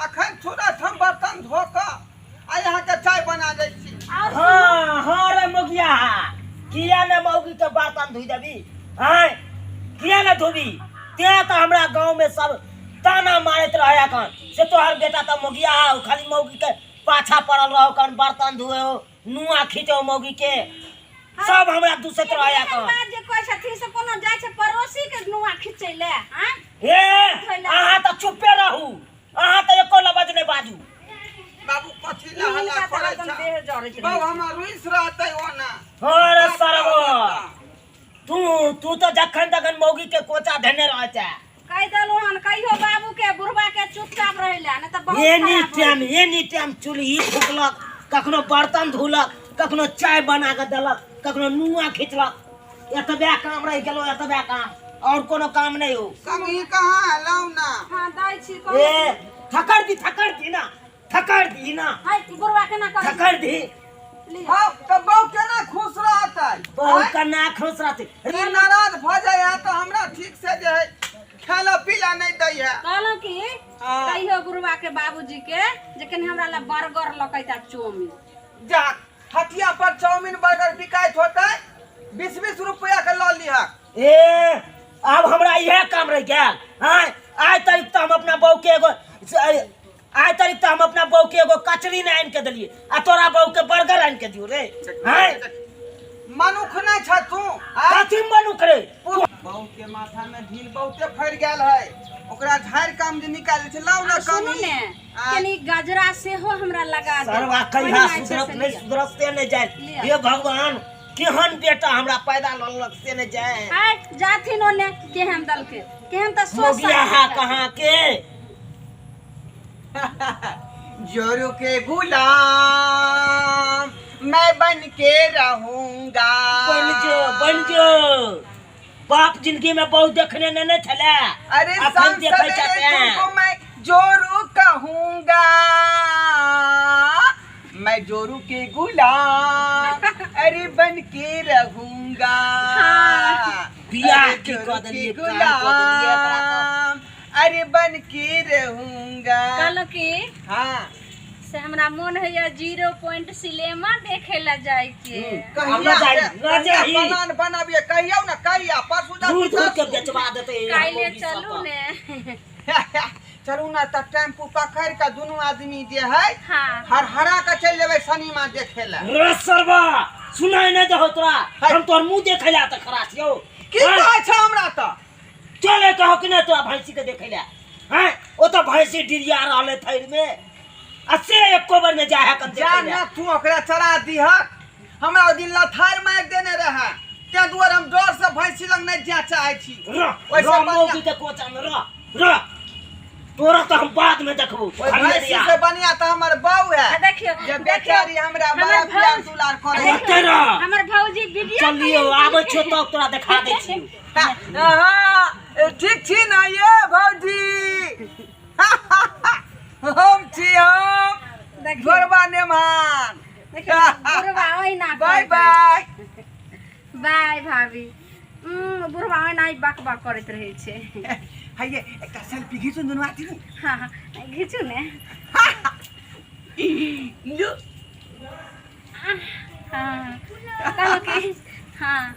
अखन तुरंत हम बर्तन धो कऽ आ अहाँके चाय बना दै छी। और हाँ हाँ रे मोगिया, किया ने मौगी के बर्तन धोइ देबी? आँय, किया ने धोबी? तें तऽ हमरा गाँव में सब ताना मारैत रहे अखन से तोहर बेटा तऽ मोगिया हौ, खाली मौगी के पाछा पड़ल रहो, कन बर्तन धोए हो, नुआ खींचो मौगी के, सब हमरा दूसैत रहे एहन अखन। बात जे कहै छथिन से कोनो जाइ छै पड़ोसी के नुआ खींचै ले? आँय, हे, अहाँ तऽ चुप्पे रहू, अहाँ तऽ एको लबज नहि बाजू। बाबू, कथी ला हल्ला हिनका तऽ करै हरदम छह? देह जरै छै। बाबू, हमर रुइस रहतै ओना। अरे सरबो, तू तू तऽ जखन तखन मौगी के कोचा धेने रहै छै। कहि देलहुँ हन, कहियो बाबू के, बुढ़बा के चुपचाप रहै ले, नहि तऽ बहुत एनी खराब टाइम होइ। एनी टाइम चूल्ही फूकलक, कखनो बर्तन धोलक, कखनो चाय बना कऽ देलक, कखनो नुआ खींचलक। एतबे काम रहि गेलो, एतबे काम, और कोनो काम नहीं हो। कमी कहाँ लाउ ना। हाँ, दै छी कहू। ए, थकड़ दी, थकड़ दी ना, थकड़ दी ना। हाय, बुढ़बा केना करै? थकड़ दी। लिअ। हँ तऽ बहू केना खुश रहतै? बहू केना खुश रहतै? ई नाराज भऽ जाइ है तऽ हमरा ठीक से जे है खाय पीला नहि दै है। कहलहुँ कि हाँ। कहियो बुढ़बा के बाबूजी के जे कनि हमरा ला बर्गर लकैता, चौमिन। जा, हटिया पर चाउमीन बर्गर बिकाइत होतै, 20-20 रुपया के लऽ लिहक। ए, आब हमरा इएह काम रहि गेल? आँय, आइ तक तऽ हम अपना बहू के एगो आइ तक तऽ हम अपना बहू के एगो कचरी नहि आनि के देलियै, आ तोरा बहू के बर्गर आनि के दियौ रे? आँय, मनुख नहि छ तू, आँय? कथी मनुख रे? बहू के माथा में ढील बहुते फड़ि गेल है, ओकरा झाड़ि काम जे निकालै छै, लाउ ना। आ सुनू कमी ने, कनि गजरा सेहो हमरा लगा देब। सरवा कहिया ओहिना छै सुधरत से नहि लिअ। सुधरत से नहि जाय। लिअ। हे भगवान, केहन बेटा हमरा पैदा ललक से नहि जाय। हाय, जाथिन ओने केहन दल के केहन तऽ सोच मोगिया हा कहाँ के। जोरू के गुलाम मैं बन के रहूंगा। बन जो, बन जो। बाप जिंदगी में बहुत देखने ने नहीं छले। अरे अखन शाम देखै सवेरे छते। तुमको मैं जोरू कहूंगा, मैं जोरू के गुलाम अरे बन के रहूंगा। हाँ। बियाह अरे की जोरू कऽ के देलियै, कान कऽ देलियै एकरा तऽ। गुलाम अरे बन के रहूंगा। कहलहुँ कि हाँ। से हमरा मोन होइया जीरो पॉइंट सिनेमा देखे ला जाय के। कहिया न जाही, न कहिया जाही। प्लान बनाबिए, कहियौ ना कहिया? परसू जा। दूर दूर के बेचवा देतै। काल्हि चलू ने। चलू ना तऽ टेम्पू पकड़ के दुनू आदमी जे है हाँ। हर हरा के चलि जेबै सिनेमा देखे ला। रे सरवा, सुनाई नहीं दहो तोरा? हम तोहर मुंह देखे ला तऽ खड़ा छियौ। की कहै छ हमरा तऽ? चले कहो कि नहीं तोरा भैंसी के देखे ला? हैं, ओ तऽ भैंसी डिरिया रहले थैर में, आ से एको बेर में जाय है कन जा देखे ला। ना, तू ओकरा चरा दिहक। हमरा ओहि दिन लथार मारि देने रहे, तें दुआरे हम डर से भैंसी लग नहि जाय चाहै छी। रह। ओहिसँ रह। बढ़िआँ- मौगी के कोचा में रह, रह। तोरा तऽ हम बाद में देखबो। ओहि भैंसी से बढ़िया तऽ हमर बहू है आ देखियौ, जे देखियौ, बेचारी हमरा हमर बड़ा प्यार भौज- दुलार करे है। ओते रह। हमर भौजी वीडियो चलियो, आबै छियो तब तोरा देखा दै छियो। हाँ, ठीक छी ना ये भौजी? हम छी, हम देखियौ। गोरबा नेमान। देखियौ, बुढ़बा ओहिना बाय। करैत। बाय। बाय भाभी। बुढ़बा ओहिना ही बक बक करैत रहै छै। हैये, एकटा सेल्फी घीचू दुनू आदमी। हाँ हाँ, घीचू ने। जो। हाँ, कहलहुँ कि हाँ।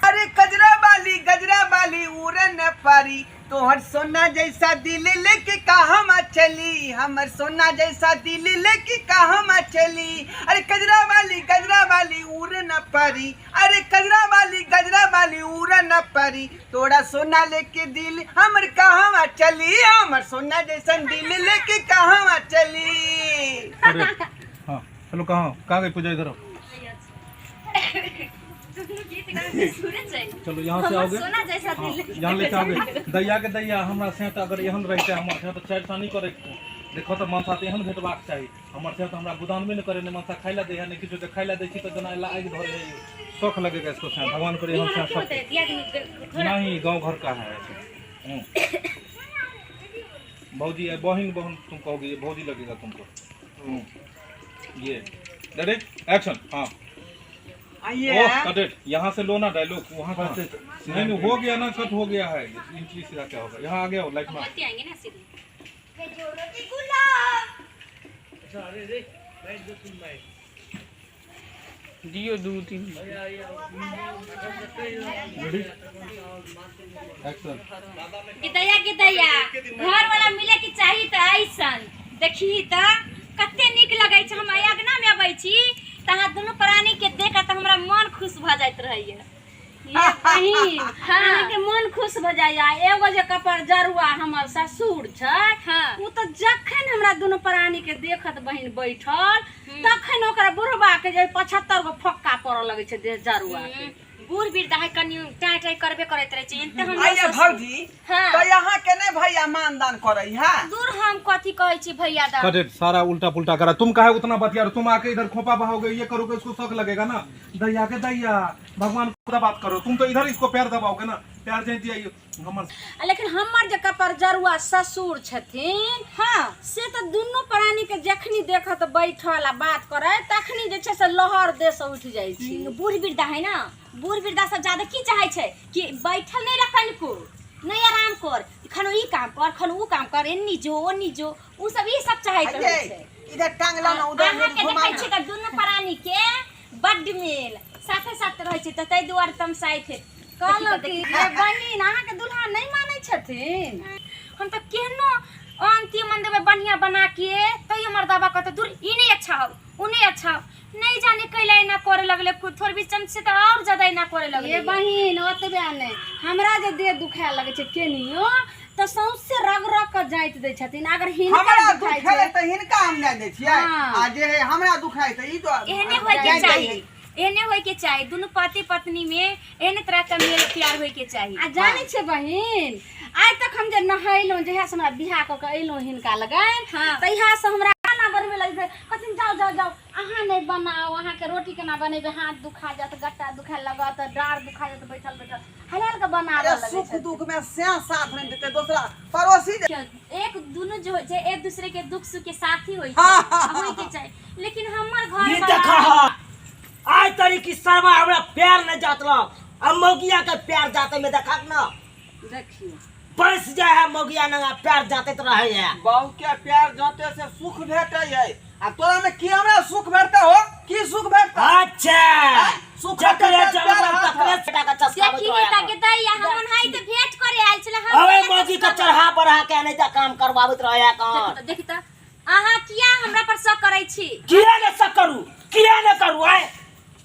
अरे गजरा वाली, गजरा वाली उड़न परी, तोहर सोना जैसा दिल लेके कहाँ चली? हमर सोना जैसा दिल लेके कहाँ चली? अरे गजरा वाली, गजरा वाली उड़न परी, अरे गजरा वाली, गजरा वाली उड़न परी, तोरा सोना लेके दिल हमर कहाँ चली? हमर सोना जैसा दिल लेके कहाँ चली? अरे हाँ, चलो। कहाँ कहाँ गई पूजा? इधर आओ। गीत गाबै सुरे छै। चलो, यहाँ से आओगे। सोना जैसा हाँ, दिल। यहाँ लेके आओगे। दैया के दैया, हमरा से तऽ अगर एहन रहितै हमर से तऽ चारि सानी करे। देखो तऽ, मनसा तऽ एहन भेटबाक चाही। हमर से तऽ हमरा गोदानबे नहि करे, नहि मनसा खाइ लए दै है, नहि किछु। खाइ लए दै छी तऽ जेना आगि धरे है। शौक लगेगा इसको से। भगवान करे एहन से सब नहीं, गाँव घर का है ऐसे। भौजी है, बहिन, बहन तुम कहोगे, ये भौजी लगेगा तुमको। ये रेडी, एक्शन। हाँ। आइए। ओह, कट it. यहाँ से लो ना डायलॉग, वहाँ कहाँ? नहीं नहीं, हो गया ना, कट हो गया है। एंट्री सीधा क्या होगा? यहाँ आ गया हो लाइट में। आएंगे ना सीधे। गुलाब। दियो दू तीन। Ready, action. गिदैया गिदैया, घर वाला मिले के चाही त ऐसन देखी त कते नीक लगै छै। हम अगना में अबै छी त अहाँ दुनू प्राणी के देख त हमरा मन खुश भऽ जाइत रहैया। ये बहिन, हाँ। अहाँके मन खुश भऽ जाइया। एगो जे कपर जरुआ हमर ससुर छै, हाँ। ओ तऽ जखन हमरा दुनू प्राणी के देखत बहिन बैठल, तखन ओकरा बुढ़बा के जे 75 गो फक्का पड़ऽ लगै छै देह जरुआ के। बूढ़ वृद्ध है, कनि टाँय टाँय करबे करैत रहै छै। एनते हम आइए भौजी। हाँ। तो यहाँ के नहीं भैया मानदान करे है? दूर, हम कथी कहै छी भैया दा। कट, सारा उल्टा पुल्टा करा। तुम काहे उतना बतिया रहे हो? तुम आके इधर खोपा बहाओगे, ये करोगे, इसको शक लगेगा ना। दैया के दैया, भगवान को बात करो। तुम तो इधर इसको पैर दबाओगे ना, पैर दे दिया ये हमर। आ लेकिन हमर जे कपर जरुआ ससुर छथिन, से तऽ दुनू प्राणी के जखनी देखत बैठल आ बात करे, तखनी जे छै से लहर देह से उठि जाइ छै। बूढ़ वृद्धा है ना, बूढ़ वृद्धा सब ज्यादा की चाहे छै कि बैठल नहीं रह, कनिको नहीं आराम कर, खनो ई काम कर, खनो ऊ काम कर, एन्नी जो ओन्नी जो, ऊ सब ई सब चाहैत रहै आइए छै। इधर टांग ला ना, उधर अहाँ के घुमा देखै ना। छियै तऽ दुनू प्राणी के बड्ड मेल साथे साथे रहै छै, तऽ ताहि दुआरे तमसाइत है। कहलहुँ कि ये बहिन, अहाँके दुल्हा नहि मानै छथिन? हम तऽ केहनो अन्न तीमन देबै बढ़िया बना के, तैयो मर्दाबा कहतै दूर, ई नहीं अच्छा हो, उ नहीं अच्छा हो। नहीं जाने कैला एना करे लगले। थोड़ भी चमचे तऽ और ज्यादा एना करे लगले। ये बहिन, ओतबे नहि, हमरा जे देह दुखाए लगै छै केनियो तऽ सौंसे रग रग के जाँति दै छथिन। अगर हिनका हमरा दुखाइ दुखाय छै तऽ हिनका हम नहि दै छियै। हाँ। आ जे है हमरा दुखाय तऽ ई तो एहने होय के जाहि दै चाही है। एहने होय के चाही। दुनू पति पत्नी में एहने तरह के मेल प्यार होय के चाही। आ जानै छियै बहिन, आइ तक हम जे नहेलहुँ, जहियासँ हमरा बियाह कऽ के अयलहुँ हिनका लगन, तहियासँ हमरा खाना बनबै लगै कहथिन, जाउ जाउ जाउ, अहाँ नहि बनाउ, अहाँके रोटी केना बनेबै, हाथ दुखा जायत, गट्टा दुखाए लगत, डाँड़ दुखा जायत बैठल बैठल। हलाल के बनाबऽ अरे लगै सुख छथिन। दुख में से साथ नहीं देते, दूसरा पड़ोसी दे। एक दुनू जो होइ छै एक दूसरे के दुख सुख के साथी होइ छै, हाँ। होय के चाही। लेकिन हमर घर ई वाला- देखा, आइ तरी की सरवा हमरा प्यार नहीं जातलक, आ मौगिया के प्यार जाते में देखा ना। देखियौ, पैस जाए है मौगिया नंगा, प्यार जाते रहे है। बहू के प्यार जाते से सुख भेटे है, आ तोरा में की हमरा सुख भेटते हो? की सुख भेटता? अच्छा, सुख जकरे भेटते जलमल प्यार हाथ तकरे बेटा के चस्काबैत देखी रहे। त के दैया, हम हाई त भेंट करे आयल छले हम। अबे केना मौगी के चस्का- चढ़ा बढ़ा के नहीं त काम करवाबैत रहे कौन? देखी त, अहाँ किया हमरा पर शक करै छी? किया ने शक करू, किया ने करू? आय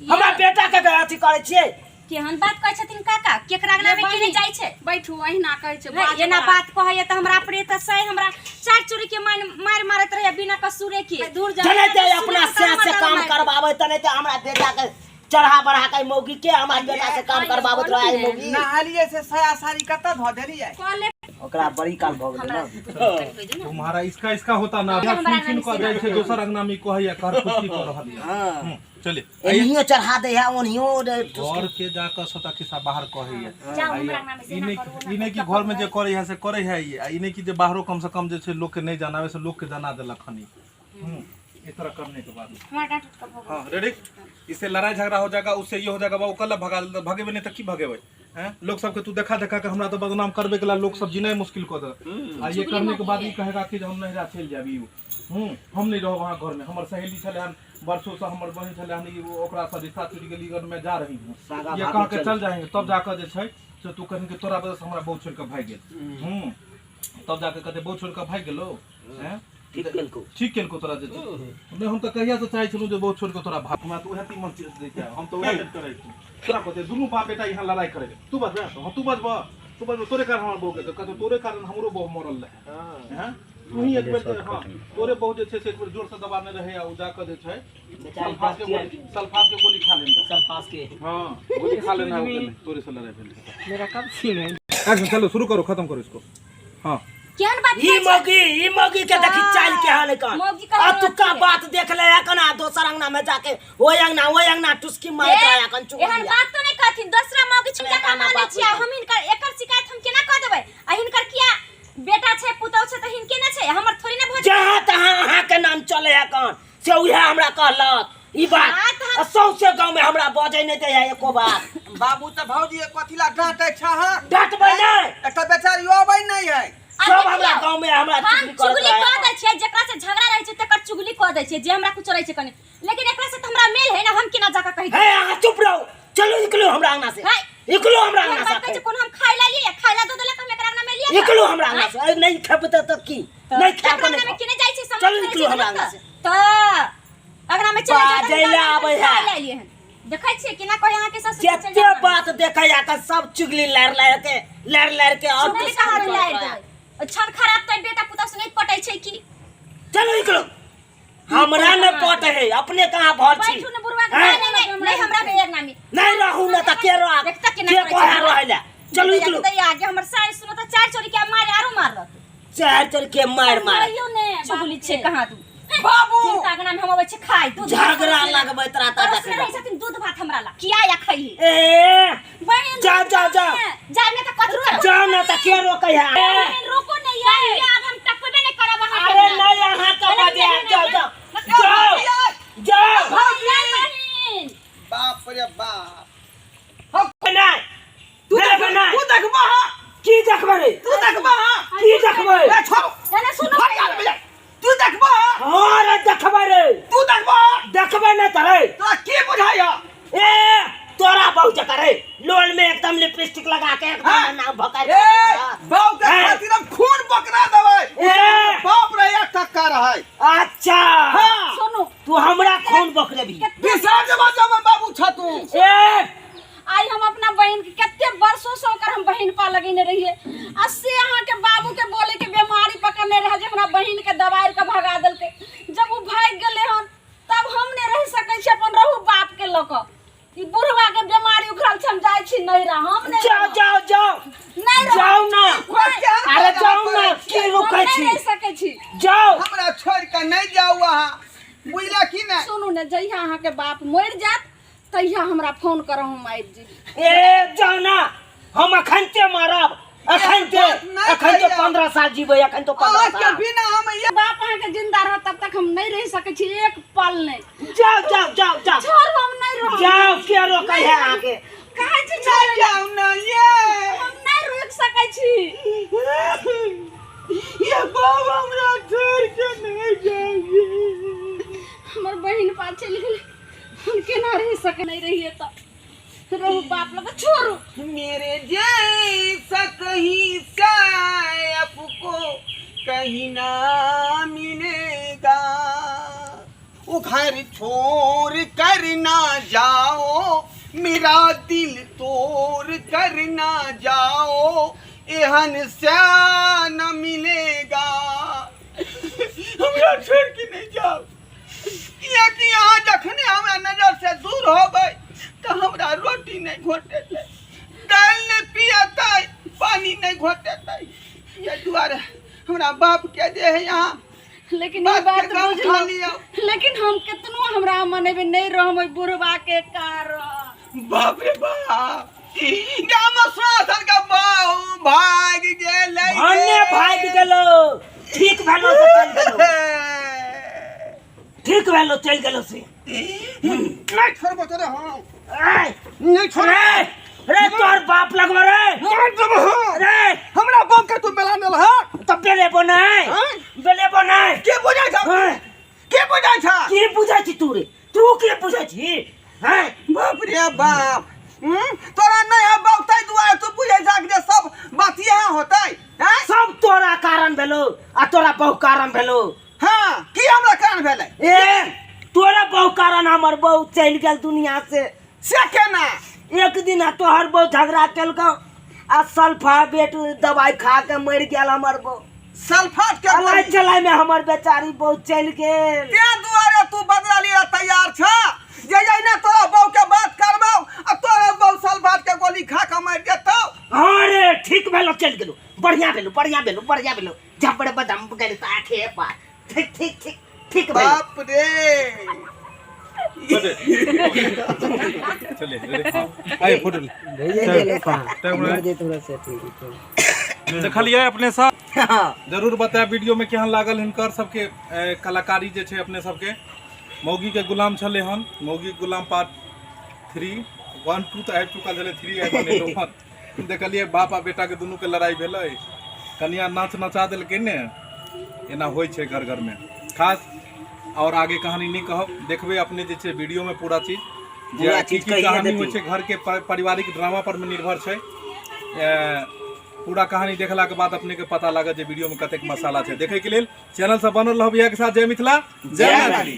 हमरा बेटा के अथी करै छियै? केहन बात कहै छथिन काका? केकरा अंगना में केने जाइ छै? बैठू, अहिना कहै छै। नहीं, बाज एना बड़ा। बात कहैया तऽ हमरा अपने तऽ सही हमरा चार चोरी के मार मार मारैत रहैया बिना कसूरे के। दूर जा। जने ते अपना सुनै से तऽ से काम हमर करवाबै, तने ते हमरा बेटा के चढ़ा बढ़ा के मौगी के हमरा बेटा से काम करवाबैत रहे मौगी। नहालिए से साया साड़ी कतऽ धऽ देलियै? कॉले ओकरा बड़ी काल भऽ गेलै ने। तुम्हारा इसका इसका होता ना, सुन सुन कऽ जाइ छै दोसर अंगना में, कहैया कर खुशी कऽ रहल यऽ। चलिए। एनियो चढ़ा दे है, ओनियो। घर के जाकऽ सबटा खिस्सा बाहर कहैया। जाउ हमरा अंगना में से ई एना नहि करू, ओना ई नहि कि घर में जे करै है से करै है ई, आ ई नहि कि जे बाहरो कम से कम जे छै लोक के नहि जनावे से लोक के जना देलक हनी। इस तरह करने के बाद हमरा डांट उठ कऽ भऽ गेल। हाँ, रेडी। इससे लड़ाई झगड़ा हो जाएगा, उससे ये हो जाएगा। बाबू कल भगा भगेबे नहीं तऽ की भगेबै हैं? लोग सबके तू देखा देखा के हमरा तो बदनाम करबे के ला लोग सब जीना मुश्किल कऽ देलक। आ ये करने के बाद ई कहेगा कि जे हम नहिरा चलि जायब, ई हम नहीं रहब अहाँ घर में, हमर सहेली छलै हन वर्षों से, हमर बहिन छलै हन, ई ओकरा से रिश्ता टूटि गेल, ई घर में जा रही हूँ। सागा ये भाभी कह के चल। चल जाएंगे, तब जाकर जे छै से तू कहीं के तोरा वजह से हमरा बहुत छोड़ के भागि गेल। तब जाके कहते बहुत छोड़ के भागि गेलो हैं। ठीक केलको। ठीक केलको तोरा जे छै। नहि, हम तऽ कहिया से चाहै छलहुँ जे बहुत छोड़ के तोरा भाग। हमरा तऽ उएह तीमन चीज दैके हम तऽ उएह करै छी। तोरा कहते दुनू बाप बेटा यहाँ लड़ाई करै छै। तू बजबे? हाँ, तू बजबह, तू बजबह। तोरे कारण हमर बहू के कहते, तोरे कारण हमरो बहू मरल रहे हैं। तू ही एक बेर, हाँ, तोरे बहू जे छै से एक बेर जोर से दबाने रहे आ उ जाके जे छै सल्फास के गोली, सल्फास के गोली खा लेने। सल्फास के हाँ, गोली खा लेना है। तोरे से लड़ाई भेल। मेरा कब सीन है? एक्शन, चलो शुरू करो, खत्म करो इसको। हाँ। केहन बात ई कहै छै? मौगी, ई मौगी के देखी चाल के हाल कन। मौगी के आ हाल तुका छै। बात देख ले कना, दोसर अंगना में जाके ओय अंगना ओय अंगना टुसकी मारैत रहे कन। चुगलिया। एहन बात तो नहीं कहथिन। दोसरा मौगी छिनका एना मानै बात छियै नहि। हम हिनकर एकर शिकायत हम केना कऽ देबै? आ हिनकर किया बेटा छै, पुतहु छै तऽ हिनके ने छै, हमर थोड़ी ने भऽ जेतै। जहाँ तहाँ अहाँ के नाम चले है कन, से उहे हमरा कहलक ई बात। हाँ, तऽ हम- आ सौंसे गाँव में हमरा बजै नहि दै है एको बात। बाबू तऽ भौजी कथी ला डांटे छह? डांटबै नहि। एकटा बेचारी अबै नहीं है। आ सब हमरा देखियौ, गाँव में हमरा हम चुगली करैत चुगली रहै। कऽ दै छियै, जेकरा से झगड़ा रहै छै तकर चुगली कऽ दै छियै, जे हमरा कुछ रहै छै कनि, लेकिन एकरा से तऽ हमरा मेल है ना, हम केना जाके कहि हे अहाँ चुप रहू, चलू निकलू हमरा अंगना से। है। निकलू हमरा एहन अंगना बात कहै से। छै, कोनो हम खाय ला लिए, खाय ला दऽ देलक, हम एकरा अंगना में लिए। निकलू हमरा अंगना से। अरे नहीं खेबै तऽ की नहीं एकरा खायब अंगना में नहि। केने जाइ छै समझ चलू करै निकलू छै हमरा तऽ अंगना से। तऽ अंगना में चलि जाउ तऽ बाजै लए आबै है। खाय ला लिए हन। देखै छियै केना कहै अहाँके ससुर के चलि जते जाउ अंगना। बात देखै आके सब चुगली लड़ लड़ के, लड़ लड़ के और चुगली कुछ कहाँ नहीं लड़ि करत रहै। देबै? क्षण खराब तऽ बेटा पुतहु से नहि पटै छै की? चलू निकलू, हमरा न पट है, अपने कहाँ भर छी। बैठू ने बुढ़वा के। हैं? नहीं नहीं नहीं, हमरा के एक नामी नहीं रहू न त के रह देखता केना के करै छै। कहे रहै ला। चलू निकलू। दैया आगे हमर सास सुनो तऽ चार चोरी के मारे आरो मारलक। चार चोर के मार मार कहियौ ने। चुगली छै कहाँ तू बाबू। हिनका अंगना में हम अबै छी खाय दूध भात। झगड़ा लगबैत रहता। पड़ोस में रहै छथिन दूध भात हमरा ला किया या खैही। ए बहिन, जाओ जाओ जाओ। जाय में तऽ कथी करब? जाओ न त के रोकै है। बहिन, रोको ने ये। कहिया आब हम टपबे नहि करब अहाँ के अरे अंगना। नहीं अहाँ के बजे जाओ जाओ जाओ जाओ। बहिन, बाप रे बाप। नहीं तू नहीं देख, नहीं। तू देखबा हां। की देखबै रे? तू देखबा हां। की देखबै? ए छोड़। एने सुनो। हट जा बजा। तू देखबा हां। हाँ रे देखबै रे। तू देखबा हां। देखबै नहीं त रे। तोरा की बुझाइया? ए तोरा बहु जकर रे लोल में एकदम लिपस्टिक लगा के एकदम हाँ। नाम भका। ए बाप के हैं? खातिर हम खून बकरा देबै। ए। बाप रे या टक्का रहै। अच्छा। हां। सुनू। तू हमरा खून बकरेबी? बिसार जमा जमा बाबू छ तू। ए आइ हम अपना बहिन के कते वर्षों से ओकर हम बहिन पा लगेने रहिए, आ से अहाँ के बाबू के बोले के बीमारी पकड़ने रहे जे हमरा बहिन के दबारि के भगा देलकै। जब ओ भागि गेलै हन तब हम नहि रहि सकै छी अपन रहू बाप के लऽ कऽ। ई बुढ़वा के बीमारी उखड़ल छै, हम जाइ छी नैहरा, हम नहि जाओ रहब। जाओ जाओ। नहि रहब। जाओ ना। अरे जाओ ना, की हम रुकै नहि छी? रहि सकै छी। जाओ। हमरा छोड़ के नहीं जाऊ अहाँ, बुझला की नहीं? सुनू ने, जहिया अहाँ के बाप मरि जायत तहिया हमरा फोन करब, हम आबि जेबै। ए जाओ ना, हम अखन ते मारब अखन ते। बात नहीं अखन तो कहिया। 15 साल जीबै अखन तो 15 अहाँ के साल। बिना हम ये बाप अहाँ के जिंदा रहत तब तक हम नहीं रहि सकै छी एक पल नहीं। जाओ जाओ जाओ जाओ। छोड़ू, हम नहीं रहब। जाओ, के रोकै है अहाँ के? कहै छी छोड़ै लए। जाऊ ना ये। हम नहीं रोकि सकै छी। ये बाबा हमरा छोड़ के नहीं जाइए। हमर बहिन पा चलि गेलै, हम केना रहि सकै? नहीं रहिए तऽ रहू बाप लग, छोड़ू। मेरे जैसा कहीं से आपको कहीं ना मिलेगा, वो घर छोड़ कर ना जाओ, मेरा दिल तोड़ कर ना जाओ, एहन सा न मिलेगा। हमरा छोड़ के नहीं जाओ, कियाकि अहाँ जखने हमरा नजर से दूर हो गए तो हमरा रोटी नहीं घोटेतै, दालि नहीं पियतै, पानी नहीं घोटेतै। ये दुआरे हमरा बाप के जे है यहाँ लेकिन ई बाप बात के गम बुझलहुँ। खा लियौ। लेकिन हम केतनो हमरा मनेबै नहीं रहम ओहि बुढ़वा के कारण। बाप रे बाप, गाम श्वासन के बाहु भागि गेलै। भन्ने भागि गेलो, ठीक भेलो से चलि गेलो, ठीक भेलो चलि गेलो से। नहीं छोड़बो तोरे हम। ए, नहीं छोड़बो। रे रे तोहर बाप लगबो रे। मार देबो हम। रे हमरा बाप के तू बेला नेल हँ? तऽ बेलेबो नहि। हैं? बेलेबो नहि। के बुझै छ? हैं? के बुझै छ? की बुझै छी तू रे? तू की बुझै छी हैं? बाप रे बाप। तोरा नहीं है बाप ताहि दुआरे तू बुझै छ जे सब बात इएह होतै हैं? सब तोरा कारण भेलो आ तोरा बहु कारण भेलो। हाँ, की हमरा कारण भेलै? ए तोरा बहु कारण हमर बहु चलि गेल दुनिया से। से केना? एक दिन आ तोहर बहु झगड़ा केलकौ आ सल्फाबेट दवाई खा के मरि गेल हमर बहु। सल्फाट के चलाइ गोली। चलाइ में हमर बेचारी बहु चलि गेल। तें दुआरे तू बदला लिअ तैयार छ जे जहिना तोरा बहु के बात करबौ आ तोरा बहु सल्फाट के गोली खा के मरि जेतौ। हाँ रे ठीक भेलो चलि गेलो, बढ़िया भेलो बढ़िया भेलो बढ़िया भेलो। झपड़ बदम गेल साठे पार। ठीक ठीक ठीक ठीक भेलो। बाप रे। चलिए आइए फोटो ले। देखलिए अपने सब, जरूर बताए वीडियो में केहन लागल हिनकर सबके कलाकारी जे छै। अपने सबके मौगी के गुलाम छलै हन, मौगी के गुलाम पार्ट 3 1 2 तऽ आबि चुकल छलै, 3 आबि बनेलहुँ हन। देखलिए बाप आ बेटा के दुनू के लड़ाई भेलै, कनिया नाच नचा देलकै ने। एना होइ छै घर घरमे। खास और आगे कहानी नहि कहब, देखबै अपने जे छै वीडियोमे पूरा चीज जे पूरा की चीज की कहिए कहानी होइ देती। छै। घर के पारिवारिक ड्रामा पर मे निर्भर छै। पूरा कहानी देखला के बाद अपने के पता लागत जे वीडियो में कतेक मसाला छै। देखे के लेल चैनल से बनल रहब। इएह के साथ जय मिथिला, जय जय मैथिली।